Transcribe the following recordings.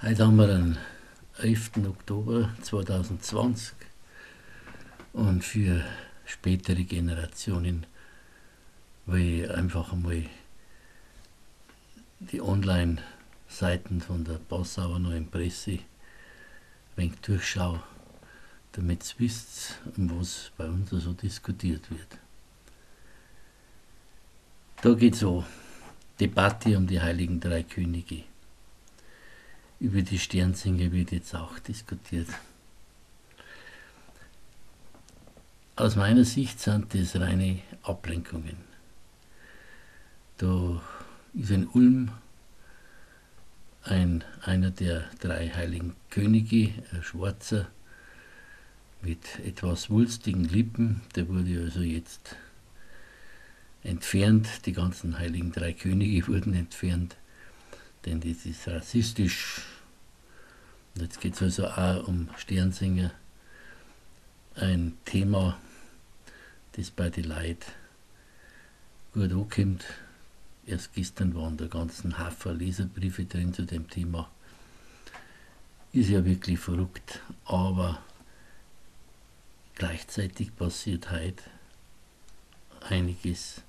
Heute haben wir den 11. Oktober 2020 und für spätere Generationen will ich einfach einmal die Online-Seiten von der Passauer Neuen Presse ein wenig durchschaue, damit ihr wisst, um was bei uns so diskutiert wird. Da geht's so, Debatte um die Heiligen Drei Könige. Über die Sternsinger wird jetzt auch diskutiert. Aus meiner Sicht sind das reine Ablenkungen. Da ist in Ulm einer der drei Heiligen Könige, ein Schwarzer, mit etwas wulstigen Lippen, der wurde also jetzt entfernt, die ganzen Heiligen Drei Könige wurden entfernt, denn das ist rassistisch. Und jetzt geht's also auch um Sternsinger, ein Thema, das bei den Leuten gut ankommt. Erst gestern waren da ganzen Haufen Leserbriefe drin zu dem Thema. Ist ja wirklich verrückt, aber gleichzeitig passiert heute einiges,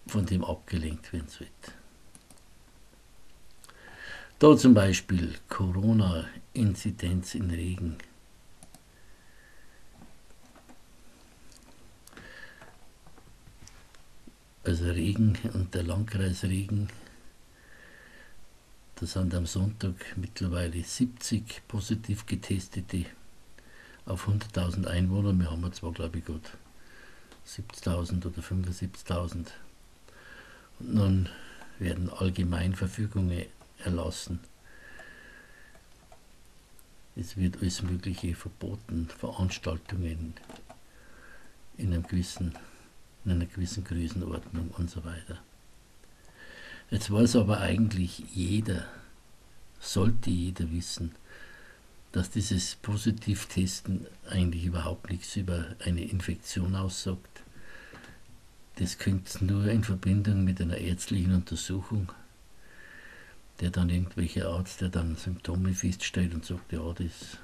von dem abgelenkt werden sollte. Da zum Beispiel Corona-Inzidenz in Regen. Also Regen und der Landkreis Regen, da sind am Sonntag mittlerweile 70 positiv getestete auf 100.000 Einwohner. Wir haben zwar, glaub ich, gut 70.000 oder 75.000. Und nun werden Allgemeinverfügungen erlassen. Es wird alles Mögliche verboten, Veranstaltungen in einer gewissen Größenordnung und so weiter. Jetzt weiß aber eigentlich jeder, sollte jeder wissen, dass dieses Positivtesten eigentlich überhaupt nichts über eine Infektion aussagt. Das könnt nur in Verbindung mit einer ärztlichen Untersuchung, der dann irgendwelcher Arzt, der dann Symptome feststellt und sagt, ja, das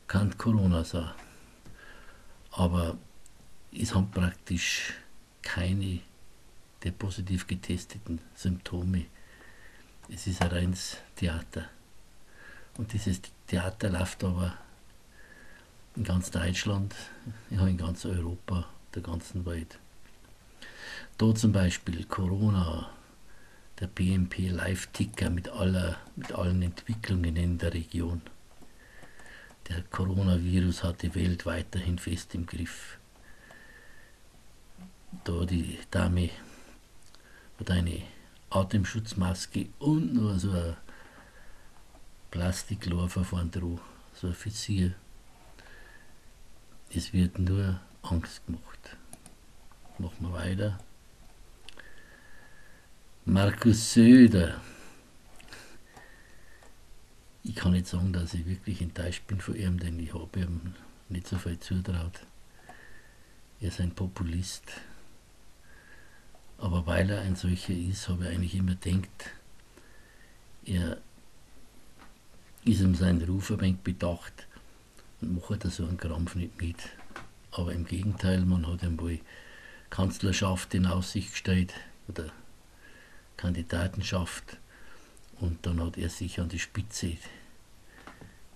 kann Corona sein. Aber es haben praktisch keine der positiv getesteten Symptome. Es ist ein reines Theater. Und dieses Theater läuft aber in ganz Deutschland, ja, in ganz Europa, der ganzen Welt. Da zum Beispiel Corona, der BMP Live-Ticker mit allen Entwicklungen in der Region. Der Coronavirus hat die Welt weiterhin fest im Griff. Da die Dame hat eine Atemschutzmaske und nur so ein Plastikläufer vorn dran, so ein Visier. Es wird nur Angst gemacht. Machen wir weiter. Markus Söder. Ich kann nicht sagen, dass ich wirklich enttäuscht bin von ihm, denn ich habe ihm nicht so viel zutraut. Er ist ein Populist. Aber weil er ein solcher ist, habe ich eigentlich immer gedacht, er ist ihm sein Ruf ein wenig bedacht und macht da so einen Krampf nicht mit. Aber im Gegenteil, man hat ihm wohl Kanzlerschaft in Aussicht gestellt oder Kandidatenschaft, und dann hat er sich an die Spitze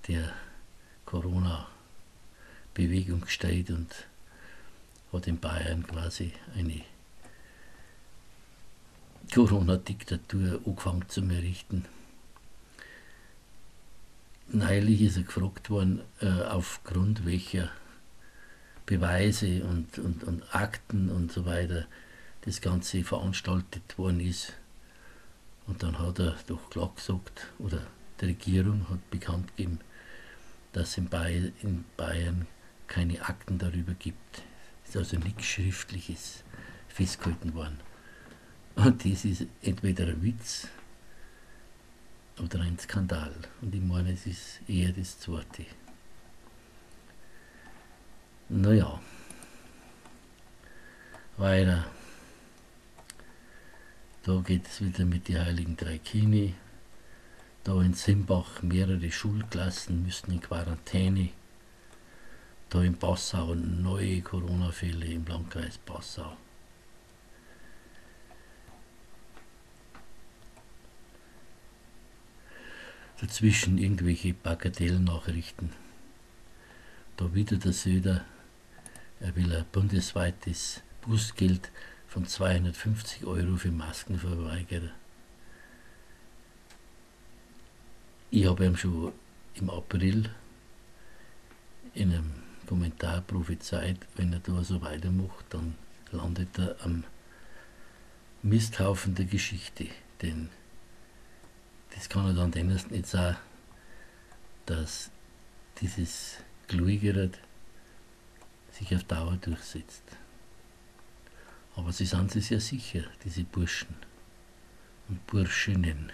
der Corona-Bewegung gestellt und hat in Bayern quasi eine Corona-Diktatur angefangen zu errichten. Neulich ist er gefragt worden, aufgrund welcher Beweise und Akten und so weiter das Ganze veranstaltet worden ist. Und dann hat er doch klar gesagt, oder die Regierung hat bekannt gegeben, dass es in Bayern keine Akten darüber gibt. Es ist also nichts Schriftliches festgehalten worden. Und das ist entweder ein Witz oder ein Skandal. Und ich meine, es ist eher das Zweite. Naja, weiter. Da geht es wieder mit den Heiligen Drei Könige. Da in Simbach mehrere Schulklassen müssen in Quarantäne. Da in Passau neue Corona-Fälle im Landkreis Passau. Dazwischen irgendwelche Bagatellnachrichten. Da wieder der Söder, er will ein bundesweites Bußgeld von 250 Euro für Maskenverweigerer. Ich habe ihm schon im April in einem Kommentar prophezeit, wenn er da so weitermacht, dann landet er am Misthaufen der Geschichte. Denn das kann er dann dennoch nicht sagen, dass dieses Gluigerad sich auf Dauer durchsetzt. Aber sie sind sich sehr sicher, diese Burschen und Burschinnen.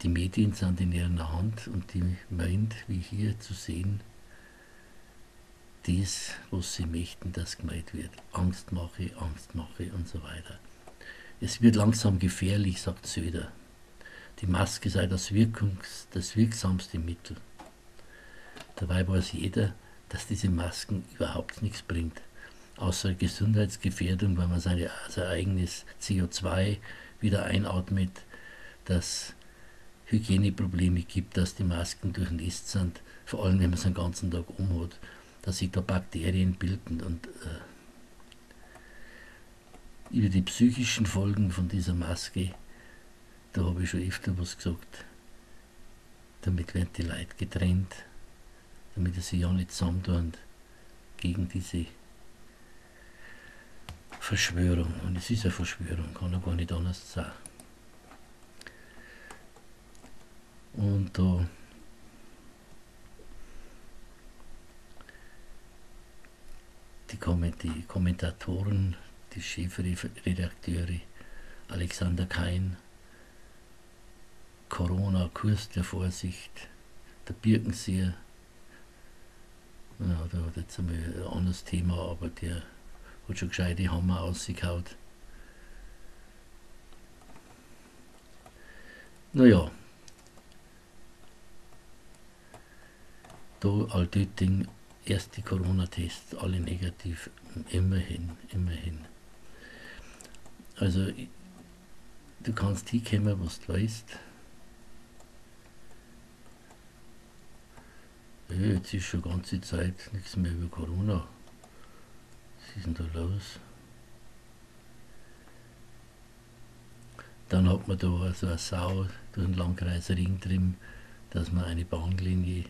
Die Medien sind in ihrer Hand und die meint, wie hier zu sehen, das, was sie möchten, dass gemeint wird. Angst mache und so weiter. Es wird langsam gefährlich, sagt Söder. Die Maske sei das wirksamste Mittel. Dabei weiß jeder, dass diese Masken überhaupt nichts bringt, außer Gesundheitsgefährdung, weil man sein eigenes CO2 wieder einatmet, dass Hygieneprobleme gibt, dass die Masken durchnässt sind, vor allem wenn man es den ganzen Tag umhat, dass sich da Bakterien bilden und über die psychischen Folgen von dieser Maske, da habe ich schon öfter was gesagt. Damit werden die Leute getrennt, damit sie sich ja nicht zusammentun gegen diese Verschwörung. Und es ist eine Verschwörung, kann ja gar nicht anders sein. Und da die Kommentatoren, die Chefredakteure Alexander Kein, Corona, Kurs der Vorsicht, der Birkenseer, ja, der hat jetzt einmal ein anderes Thema, aber der hat schon gescheite Hammer rausgehauen. Naja, da Altötting, erste Corona-Tests, alle negativ, immerhin, immerhin. Also, du kannst hinkommen, was du weißt. Ja, jetzt ist schon ganze Zeit nichts mehr über Corona. Was ist denn da los? Dann hat man da also eine Sau durch den Landkreis Ring drin, dass man eine Bahnlinie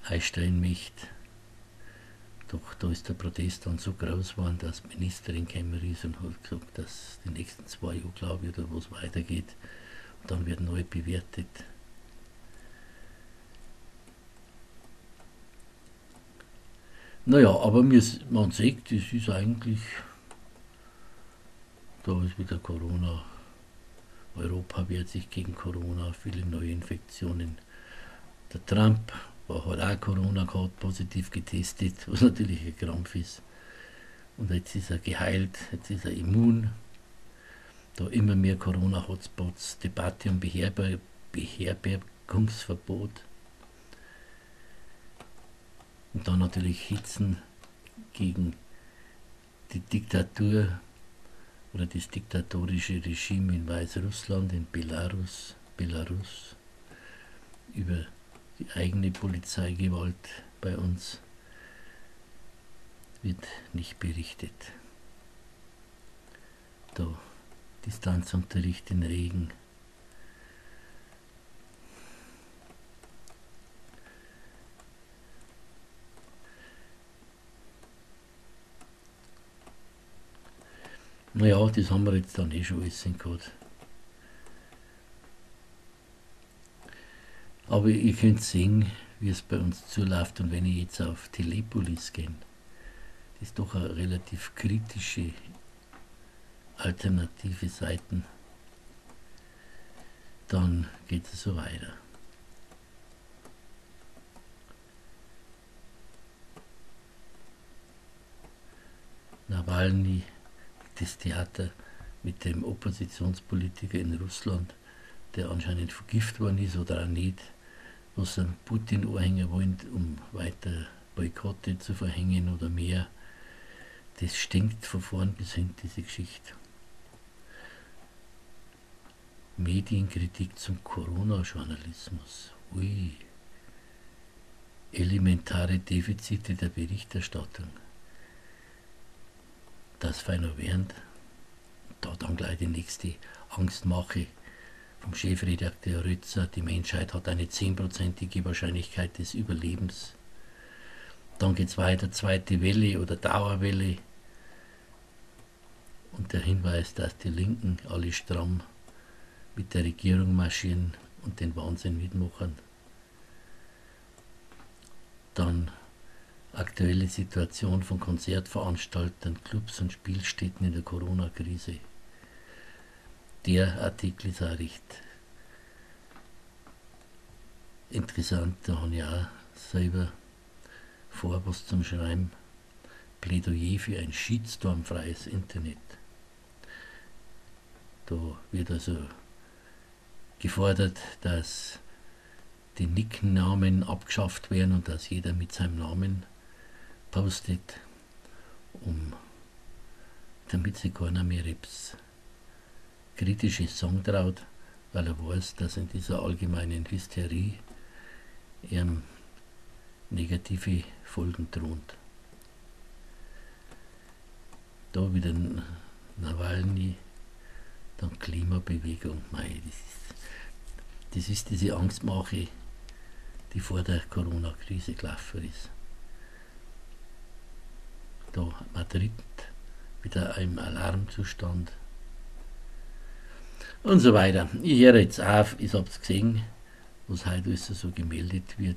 einstellen möchte. Doch da ist der Protest dann so groß geworden, dass die Ministerin gekommen ist und hat gesagt, dass die nächsten 2 Jahre, glaube ich, oder was weitergeht. Und dann wird neu bewertet. Naja, aber man sieht, das ist eigentlich, da ist wieder Corona. Europa wehrt sich gegen Corona, viele Neuinfektionen. Der Trump hat auch Corona gehabt, positiv getestet, was natürlich ein Krampf ist. Und jetzt ist er geheilt, jetzt ist er immun. Da immer mehr Corona-Hotspots, Debatte um Beherbergungsverbot. Und dann natürlich Hitzen gegen die Diktatur oder das diktatorische Regime in Weißrussland, in Belarus, über die eigene Polizeigewalt bei uns wird nicht berichtet. Da Distanzunterricht in Regen. Naja, das haben wir jetzt dann eh schon alles gehabt. Aber ihr könnt sehen, wie es bei uns zuläuft. Und wenn ich jetzt auf Telepolis gehe, das ist doch eine relativ kritische alternative Seiten, dann geht es so weiter. Nawalny, das Theater mit dem Oppositionspolitiker in Russland, der anscheinend vergiftet worden ist oder auch nicht, was an Putin anhängen wollen, um weiter Boykotte zu verhängen oder mehr. Das stinkt von vorn bis hinten, diese Geschichte. Medienkritik zum Corona-Journalismus. Ui. Elementare Defizite der Berichterstattung. Das feiner während. Da dann gleich die nächste Angstmache vom Chefredakteur Rötzer. Die Menschheit hat eine 10-prozentige Wahrscheinlichkeit des Überlebens. Dann geht's weiter, zweite Welle oder Dauerwelle. Und der Hinweis, dass die Linken alle stramm mit der Regierung marschieren und den Wahnsinn mitmachen. Dann aktuelle Situation von Konzertveranstaltern, Clubs und Spielstätten in der Corona-Krise. Der Artikel ist auch recht interessant, da habe ich auch selber vor, was zum Schreiben. Plädoyer für ein shitstormfreies Internet. Da wird also gefordert, dass die Nicknamen abgeschafft werden und dass jeder mit seinem Namen postet, damit sich keiner mehr etwas Kritisches sagen traut, weil er weiß, dass in dieser allgemeinen Hysterie ihm negative Folgen drohen. Da wieder Nawalny, dann Klimabewegung. Mei, das ist diese Angstmache, die vor der Corona-Krise gelaufen ist. Da Madrid wieder im Alarmzustand und so weiter. Ich höre jetzt auf, ich hab's gesehen, was heute alles so gemeldet wird.